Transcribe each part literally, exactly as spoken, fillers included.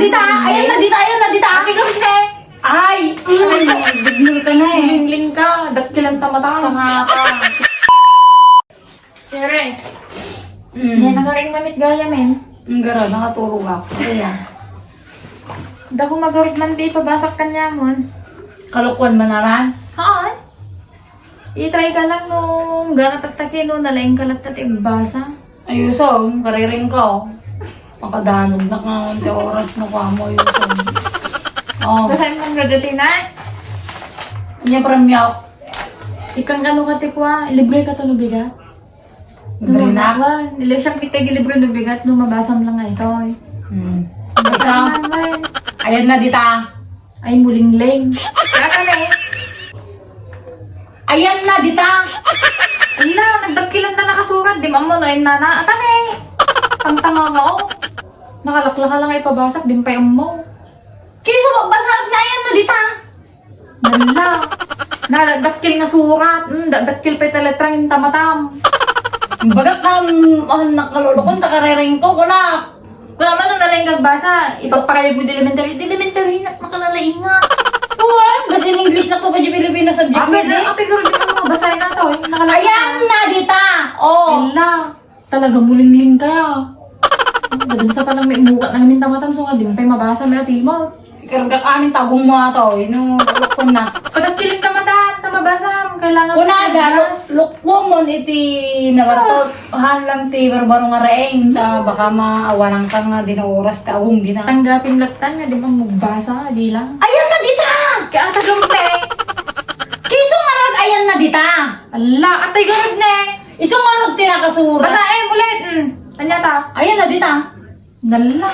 Dita, ayan na dita, ayan na dita. Ate, gawin na eh. Ay, mm, dagmul ka na eh. Lingling ka, daktilan ta mata. Tanga ka. Siyempre. Mm. Yan, nakaring namit gaya, men. Ang gara, nakaturog ako. Kaya. Dako magarod man di pabasak kanyamon. Kalokohan man aran? Haan. I-try ka lang no gana tattake no nalaing ka latta ti agbasa. Ayuso, kariring ka, oh. Makadanog na ka ti oras no kamo, ayuso. Oh. Basahin mo nga dati na. Anya premio? Ikang kano ka ti kwa, libre ka to no bigat? Libre na? Wan, ila siyang kita libre no bigat no mabasam lang ay to, eh. Hmm. Basta, Basahin mo, eh. Ayan na dita. Ay, mulingling. Kaya ka na, eh. Ayan na dita. Ala, nagdagkilan na nakasurat. Di maammo no, ayan na na. Ata na, eh. Tangtanga nga, oh. Nakalaklaka lang ay pabasak, di pay ammo. Kiso, magbasa na, ayan na dita. Ala. Nadagdakkel nga surat. Hmm, dadakkel pay talatrang yung tamatam. Bagak kam, ah, nakalulukon, takarereng ko, kuna. Kuna man no nalaing ka agbasa, ipagpakayag mo di elementary, di elementary na, makalalainga. Kuwan, basta in English na ko pa di Filipino subject Ape, mo, di? Ape, garo, di ka mo, basahin na to, eh. Nakalalainga. Ayan na dita! Oh! Ala, talaga mulingling ka. Dadun sa palang may muka na namin tamatam, so nga, di mo pa'y mabasa, may atimot. Ikargak amin tagong mo ato, ino, lukon na. Pagkakilid ka mata, ta mabasa, kailangan Kunaga, mo luk-, lukwo mo iti nawarto. Ah. Han lang ti barbaro nga reeng, ta baka maawanan ka nga di na oras ta agong gina. Tanggapin laktan nga di man magbasa, di lang. Ayan na dita! Kaya ata gamte. Kiso nga rag ayan na dita. Ala, atay garod ne. Iso nga rag tinakasurat. Basa, eh, ulit. Mm. Anya ta? Ayan na dita. Nala.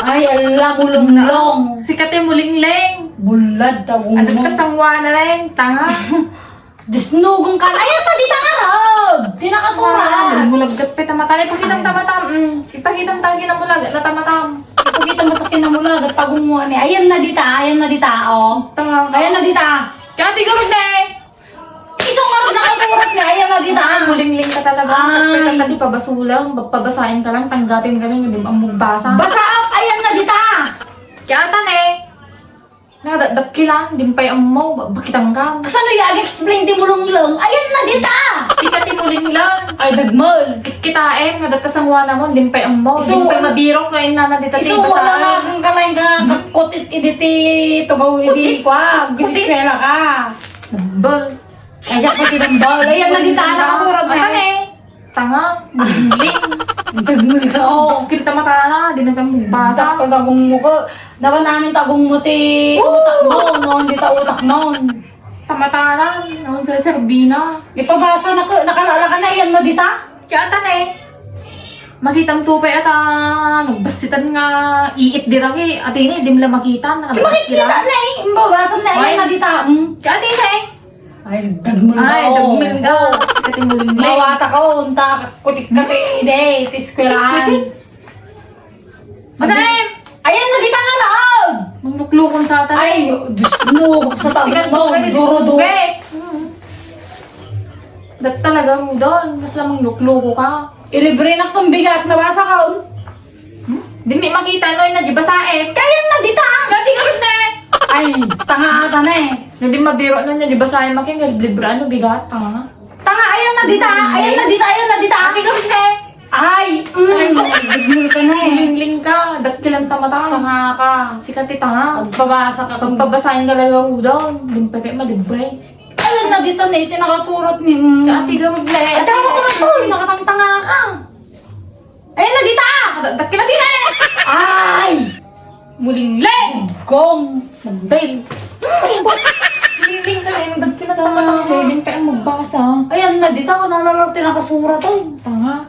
Ay, ala, mulunglong. Sikat yung mulingling. Bulad, tagong Adat mo. Kasangwa na rin, tanga. Disnugong ka. Ayan na dita nga rag. Sinakasurat. Ah, mulaggat pa tamatam. Ipakita mo tamatam. Mm. Ipakita mo tamatam. Ipakita mo tamatam. Ipakita mo tamatam. Ayan na dita. Ayan na dita. Oh. Tanga. Ayan na dita. Kaya tigurod na eh. Iso nga rin nakasurat nga, ayan na dita. Ay, mulingling ka talaga. Ay. Sakit ka, di pabasulang, pagpabasain ka lang, tanggapin ka lang, hindi mo magbasa. Basa, ayan na dita. Kaya atan eh. Nadakdakilan, di pay ammo, ba-, bakitang ka. Kasano yung ag-explain ti mulunglong? Ayan na dita. Sikat ti mulinglang. Ay, dagmol. Kit-, kitaem, nga datasang wana mo, di pay ammo. Isu-, di pay mabirok, nga inana dita ti isu-, basaan. Wala nga akong kalain ka, hmm? Kakutit, idi ti tugaw, idi, kutit. Kwa, kutit. Eskwela ka. Bol. Ay, diyak pa tinambal. Ayan na dita, nakasurat na. Atan eh. Tanga, mulingling. Dagmul ka, oh. Kita mata na, di na kami magbasa. Dak pagagong mo ko. Dawan amin tagong mo ti utak mo, no? Di ta utak mo. Tamatanan, ang sa Serbina. Ipabasa na ka, nakalala ka na, ayan na dita. Kaya atan eh. Makitam to pay ata, nagbasitan nga iit dita ki, ati ni, di mo la makita, nakadakit makikita na eh, imbabasam na, ayan na dita. Hmm. Kaya ati na eh. Ay, dagmul daw. Ay, dagmul daw. Kati mulingling. Mawata ka, unta, kutik ka, pwede, ti eskwelahan. Kutik. Masayem! Ayan na dita nga raag! Mangluklukon sa atan. Ay, Diyos no, baksa ta, sikat mo, pwede, duro-duro. Duro-duro. Mm. Dat talaga, Rudol. Mas lamang lukluko ka. Ilibre na kung bigat, nabasa ka, un? Hmm? Di mi makita, no, na di basaen. Kaya na dita, dati ka rin, eh. Ay, tanga ata na, eh. Na di mabiro, no, na di basaen, makin, libre, ano, bigat, tanga. Tanga, ayan na dita, ayan na dita, ayan na dita. Dati ka rin, eh. Ay, mm. Ay, dagmul ka na, eh. Lingling ka, daktilan ta mata. Tanga ka. Sikat ti tanga. Pagpabasa ka. Pagpabasain ka lang daw, di mo pa kayo malibre. Ayan na dita, eh, tinakasurat ni, mm. Dati ka rin, eh. Ay, tama ka, oy, nakatangtanga ka. Ayan na dita! Dakila dita eh! Ay! Mulingling! Gong! Magdeng! Mulingling ka rin, dakila tama tama eh, din pa ang magbasa. Ayan na dita, kung nalalarte nakasurat eh. Tanga.